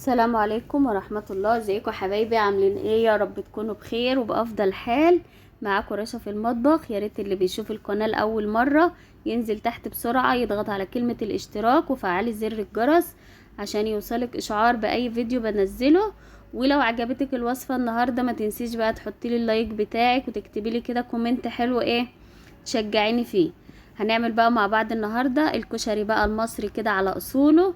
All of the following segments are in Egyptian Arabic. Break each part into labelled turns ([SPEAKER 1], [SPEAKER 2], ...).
[SPEAKER 1] السلام عليكم ورحمة الله. ازيكم حبايبي؟ عاملين ايه؟ يا رب تكونوا بخير وبأفضل حال. معاكم رشا في المطبخ. يا ريت اللي بيشوف القناة لأول مرة ينزل تحت بسرعة، يضغط على كلمة الاشتراك وفعلي زر الجرس عشان يوصلك اشعار بأي فيديو بنزله. ولو عجبتك الوصفة النهاردة ما تنسيش بقى تحطي لي ال like بتاعك وتكتبي لي كده comment حلو ايه تشجعيني فيه. هنعمل بقى مع بعض النهاردة الكشري بقى المصري كده على اصوله،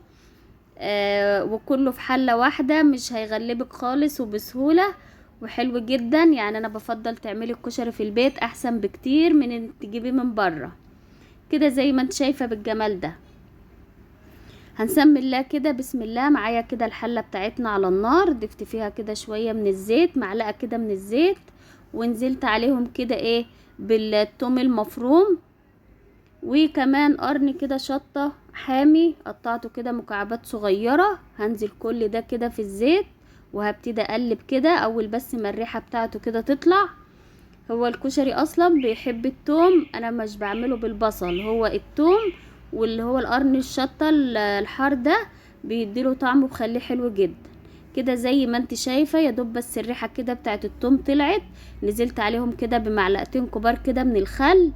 [SPEAKER 1] وكله في حلة واحدة، مش هيغلبك خالص وبسهولة وحلو جدا. انا بفضل تعملي الكشري في البيت احسن بكتير من ان تجيبيه من بره كده زي ما انت شايفة بالجمال ده. هنسمي الله كده، بسم الله. معايا كده الحلة بتاعتنا على النار، ضفت فيها كده شوية من الزيت، معلقة كده من الزيت، ونزلت عليهم كده ايه بالثوم المفروم، وكمان قرن كده شطة حامي قطعته كده مكعبات صغيرة. هنزل كل ده كده في الزيت وهبتدي اقلب كده اول بس ما الريحة بتاعته كده تطلع. هو الكشري اصلا بيحب التوم، انا مش بعمله بالبصل، هو التوم واللي هو القرن الشطة الحار ده بيديله طعم وبخليه حلو جدا كده زي ما انت شايفة. يا دوب بس الريحة كده بتاعت التوم طلعت، نزلت عليهم كده بمعلقتين كبار كده من الخل،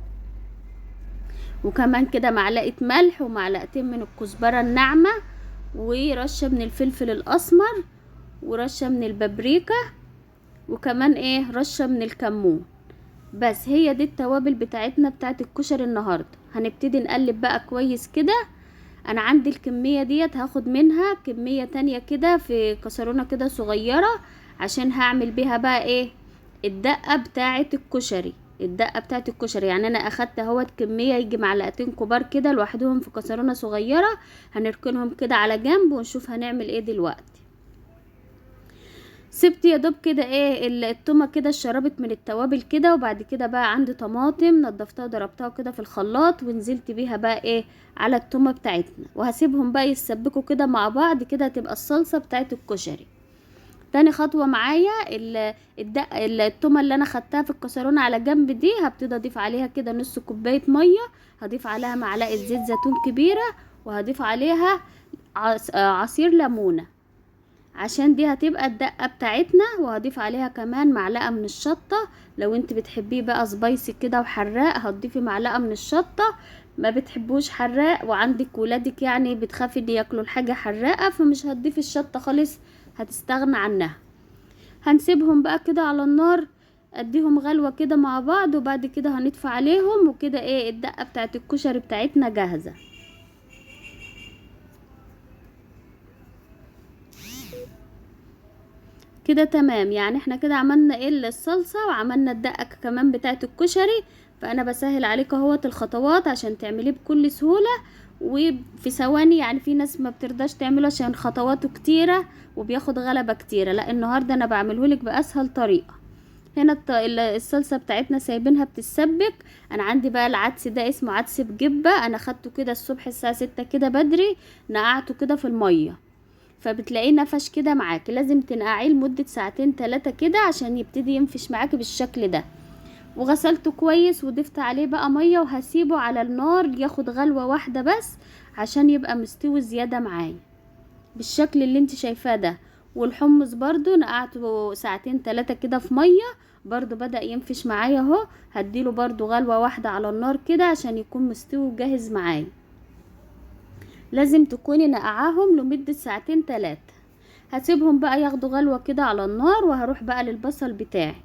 [SPEAKER 1] وكمان كده معلقة ملح، ومعلقتين من الكزبرة الناعمة، ورشة من الفلفل الأسمر، ورشة من البابريكا، وكمان ايه رشة من الكمون. بس هي دي التوابل بتاعتنا بتاعت الكشري النهاردة. هنبتدي نقلب بقى كويس كده. انا عندي الكمية ديت هاخد منها كمية تانية كده في كسرونة كده صغيرة، عشان هعمل بيها بقى ايه الدقة بتاعت الكشري. الدقة بتاعت الكشري يعني انا اخدت اهوت كمية يجي معلقتين كبار كده لوحدهم في كسرونة صغيرة، هنركنهم كده على جنب ونشوف هنعمل ايه دلوقتي. سبت يا دوب كده ايه التومة كده اتشربت من التوابل كده، وبعد كده بقى عندي طماطم نضفتها وضربتها كده في الخلاط، ونزلت بيها بقى ايه على التومة بتاعتنا، وهسيبهم بقى يتسبكوا كده مع بعض كده، هتبقى الصلصة بتاعت الكشري. تاني خطوة معايا التومة اللي انا خدتها في الكسرونة على جنب دي، هبتدي اضيف عليها كده نص كوباية مية، هضيف عليها معلقة زيت زيتون كبيرة، وهضيف عليها عصير ليمونة عشان دي هتبقى الدقة بتاعتنا، وهضيف عليها كمان معلقة من الشطة. لو انت بتحبيه بقى سبايسي كده وحراق هتضيفي معلقة من الشطة، ما بتحبوش حراق وعندك ولادك بتخافي ان ياكلوا الحاجة حراقة فمش هتضيفي الشطة خالص، هتستغنى عنها. هنسيبهم بقى كده على النار، اديهم غلوة كده مع بعض، وبعد كده هنطفي عليهم، وكده ايه الدقة بتاعت الكشري بتاعتنا جاهزة. كده تمام. احنا كده عملنا ايه الصلصة وعملنا الدقة كمان بتاعت الكشري. فانا بسهل عليك اهوت الخطوات عشان تعمليه بكل سهولة وفي ثواني. في ناس ما بترضاش تعمله عشان خطواته كتيرة وبياخد غلبة كتيرة، لا النهاردة انا بعملهولك باسهل طريقة. هنا الصلصة بتاعتنا سايبينها بتتسبك. انا عندي بقى العدس ده اسمه عدس بجبة، انا خدته كده الصبح الساعة 6 كده بدري، نقعته كده في المية، فبتلاقيه نفش كده معاكي. لازم تنقعيه لمدة ساعتين تلاتة كده عشان يبتدي ينفش معاكي بالشكل ده. وغسلته كويس وضفت عليه بقى مية، وهسيبه على النار ياخد غلوة واحدة بس عشان يبقى مستوي زيادة معايا بالشكل اللي انت شايفاه ده. والحمص برضو نقعته ساعتين تلاتة كده في مية، برضو بدأ ينفش معايا اهو، هديله برضو غلوة واحدة على النار كده عشان يكون مستوي وجاهز معايا. لازم تكوني نقعاهم لمدة ساعتين تلاتة. هسيبهم بقى ياخدوا غلوة كده على النار، وهروح بقى للبصل بتاعي.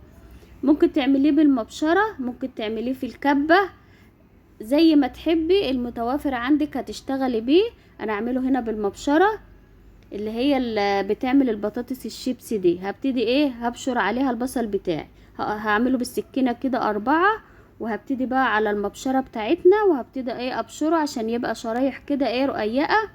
[SPEAKER 1] ممكن تعمليه بالمبشرة، ممكن تعمليه في الكبة، زي ما تحبي، المتوافر عندك هتشتغلي بيه. انا اعمله هنا بالمبشرة اللي هي اللي بتعمل البطاطس الشيبسي دي. هبتدي ايه هبشر عليها البصل بتاعي، هعمله بالسكينة كده 4، وهبتدي بقى على المبشرة بتاعتنا، وهبتدي ايه ابشره عشان يبقى شرايح كده ايه رقيقة،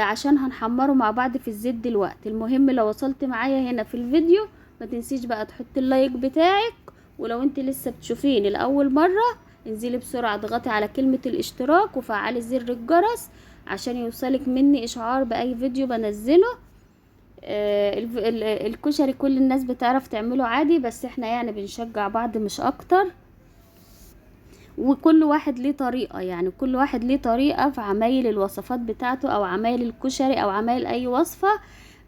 [SPEAKER 1] عشان هنحمره مع بعض في الزيت دلوقتي. المهم لو وصلت معايا هنا في الفيديو ما تنسيش بقى تحطي اللايك بتاعك، ولو انت لسه بتشوفيني لاول مرة انزلي بسرعة اضغطي على كلمة الاشتراك وفعلي زر الجرس عشان يوصلك مني اشعار باي فيديو بنزله. الكشري كل الناس بتعرف تعمله عادي، بس احنا بنشجع بعض مش اكتر. وكل واحد ليه طريقة، يعني كل واحد ليه طريقة في عمايل الوصفات بتاعته او عمايل الكشري او عمايل اي وصفة،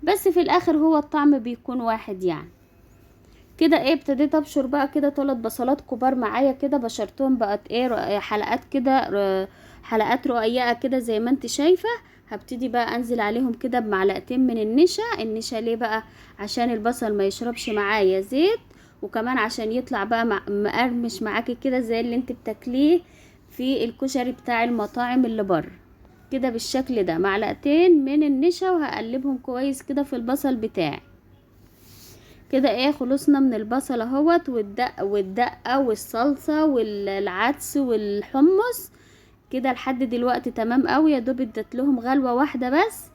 [SPEAKER 1] بس في الاخر هو الطعم بيكون واحد يعني. كده ايه ابتديت ابشر بقى كده 3 بصلات كبار معايا كده، بشرتهم بقت ايه حلقات كده، حلقات رقيقة كده زي ما انت شايفة. هبتدي بقى انزل عليهم كده بمعلقتين من النشا. النشا ليه بقى؟ عشان البصل ما يشربش معايا زيت، وكمان عشان يطلع بقى مقرمش معاكي كده زي اللي انت بتاكليه في الكشري بتاع المطاعم اللي بره كده بالشكل ده. معلقتين من النشا وهقلبهم كويس كده في البصل بتاعي كده. ايه خلصنا من البصل اهوت، والدقه والصلصه والعدس والحمص كده لحد دلوقتي تمام قوي. يا دوب اديت لهم غلوه واحدة بس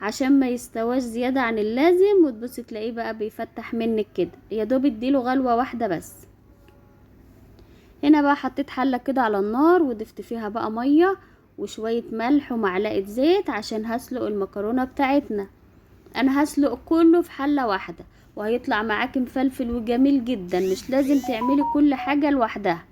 [SPEAKER 1] عشان ما يستواش زيادة عن اللازم، وتبصي تلاقيه بقى بيفتح منك كده. يا دوب اديله غلوه واحدة بس. هنا بقى حطيت حله كده على النار وضفت فيها بقى مية وشوية ملح ومعلقة زيت عشان هسلق المكرونه بتاعتنا. انا هسلق كله في حله واحدة وهيطلع معاكي مفلفل وجميل جدا، مش لازم تعملي كل حاجة لوحدها.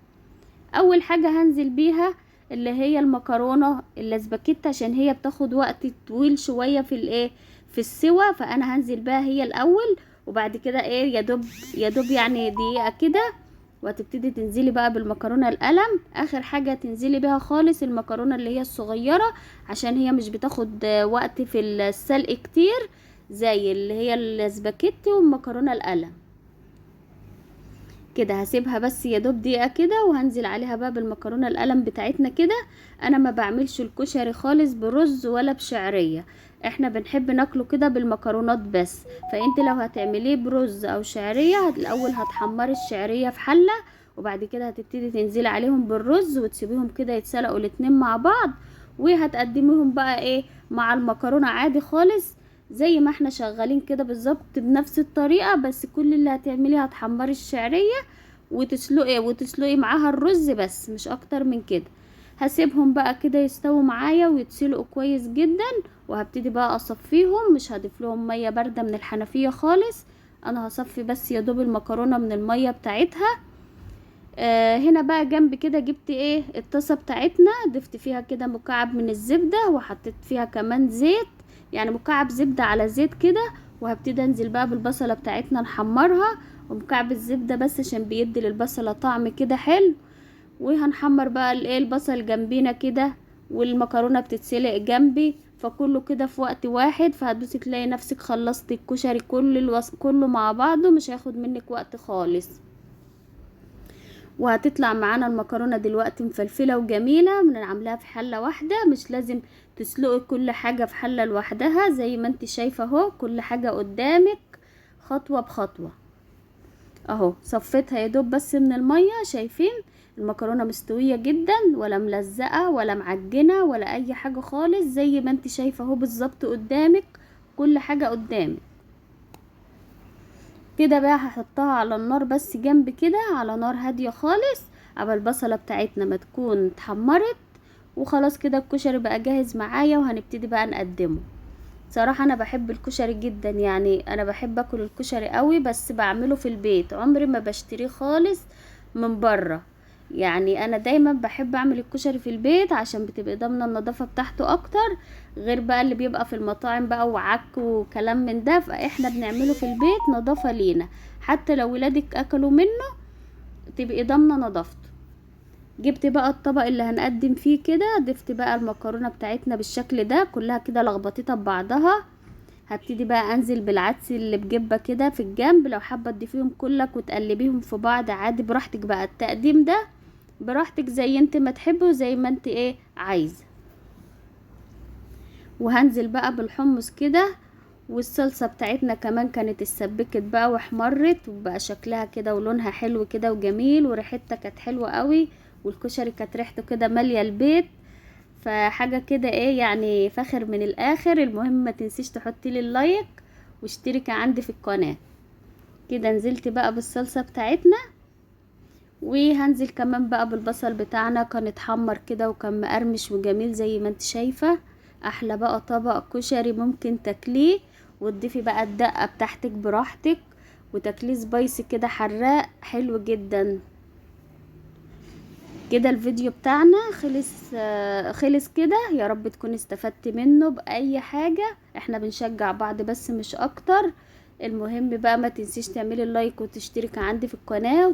[SPEAKER 1] اول حاجة هنزل بيها اللي هي المكرونه الاسباجيتي عشان هي بتاخد وقت طويل شوية في الايه في السوا، فانا هنزل بيها هي الاول، وبعد كده ايه يا دوب يعني دقيقة كده وهتبتدي تنزلي بقى بالمكرونه القلم. اخر حاجة تنزلي بيها خالص المكرونه اللي هي الصغيرة عشان هي مش بتاخد وقت في السلق كتير زي اللي هي الاسباجيتي والمكرونه القلم كده. هسيبها بس يا دوب دقيقة كده وهنزل عليها بقى بالمكرونه القلم بتاعتنا كده. انا ما بعملش الكشري خالص برز ولا بشعريه، احنا بنحب ناكله كده بالمكرونات بس. فانت لو هتعمليه برز او شعرية الاول هتحمري الشعرية في حله، وبعد كده هتبتدي تنزلي عليهم بالرز وتسيبيهم كده يتسلقوا الاتنين مع بعض، وهتقدميهم بقى ايه مع المكرونه عادي خالص زي ما احنا شغالين كده بالظبط بنفس الطريقة. بس كل اللي هتعمليه هتحمري الشعرية وتسلقي معاها الرز بس، مش اكتر من كده. هسيبهم بقى كده يستووا معايا ويتسلقوا كويس جدا، وهبتدي بقى اصفيهم. مش هضيف لهم مية باردة من الحنفية خالص، انا هصفي بس يا دوب المكرونه من المية بتاعتها. هنا بقى جنب كده جبت ايه الطاسه بتاعتنا، ضفت فيها كده مكعب من الزبدة وحطيت فيها كمان زيت، يعني مكعب زبدة على زيت كده. وهبتدي انزل بقى بالبصله بتاعتنا نحمرها، ومكعب الزبدة بس عشان بيدي للبصله طعم كده حلو. وهنحمر بقى الايه البصل جنبينا كده، والمكرونه بتتسلق جنبي، فكله كده في وقت واحد. فهتدوسي تلاقي نفسك خلصتي الكشري كله مع بعضه، مش هياخد منك وقت خالص. وهتطلع معانا المكرونه دلوقتي مفلفله وجميلة، بنعملها في حله واحدة، مش لازم تسلقي كل حاجة في حله لوحدها. زي ما انت شايفه اهو كل حاجة قدامك خطوة بخطوة اهو. صفيتها يا دوب بس من المية، شايفين المكرونه مستوية جدا، ولا ملزقه ولا معجنه ولا اي حاجة خالص، زي ما انت شايفه اهو بالظبط قدامك، كل حاجة قدامك كده. بقى هحطها على النار بس جنب كده على نار هادية خالص قبل البصله بتاعتنا ما تكون اتحمرت، وخلاص كده الكشري بقى جاهز معايا وهنبتدي بقى نقدمه. صراحة انا بحب الكشري جدا، يعني انا بحب اكل الكشري قوي، بس بعمله في البيت، عمري ما بشتريه خالص من بره. يعني انا دايما بحب اعمل الكشري في البيت عشان بتبقى ضامنه النظافة بتاعته اكتر، غير بقى اللي بيبقى في المطاعم بقى وعك وكلام من ده. فاحنا بنعمله في البيت نظافة لينا، حتى لو ولادك اكلوا منه تبقي ضامنه نظافته. جبت بقى الطبق اللي هنقدم فيه كده، ضفت بقى المكرونه بتاعتنا بالشكل ده كلها كده لخبطتها ببعضها. هبتدي بقى انزل بالعدس اللي بجبه كده في الجنب، لو حابة تضيفيهم كلك وتقلبيهم في بعض عادي براحتك بقى، التقديم ده براحتك زي انت ما تحبي وزي ما انت ايه عايزه. وهنزل بقى بالحمص كده، والصلصه بتاعتنا كمان كانت اتسبكت بقى واحمرت وبقى شكلها كده ولونها حلو كده وجميل، وريحتها كانت حلوة قوي، والكشري كانت ريحته كده ماليه البيت، فحاجه كده ايه يعني فخر من الاخر. المهم ما تنسيش تحطي لي ال like واشتركي عندي في القناة. كده نزلت بقى بالصلصه بتاعتنا، وهنزل كمان بقى بالبصل بتاعنا، كان اتحمر كده وكان مقرمش وجميل زي ما انت شايفه. احلى بقى طبق كشري ممكن تاكليه، وتضيفي بقى الدقة بتاعتك براحتك، وتاكليه spicy كده حراق حلو جدا. كده الفيديو بتاعنا خلص، خلص كده. يا رب تكون استفدت منه بأي حاجة، احنا بنشجع بعض بس مش اكتر. المهم بقى ما تنسيش تعملي ال like وتشتركي عندي في القناة.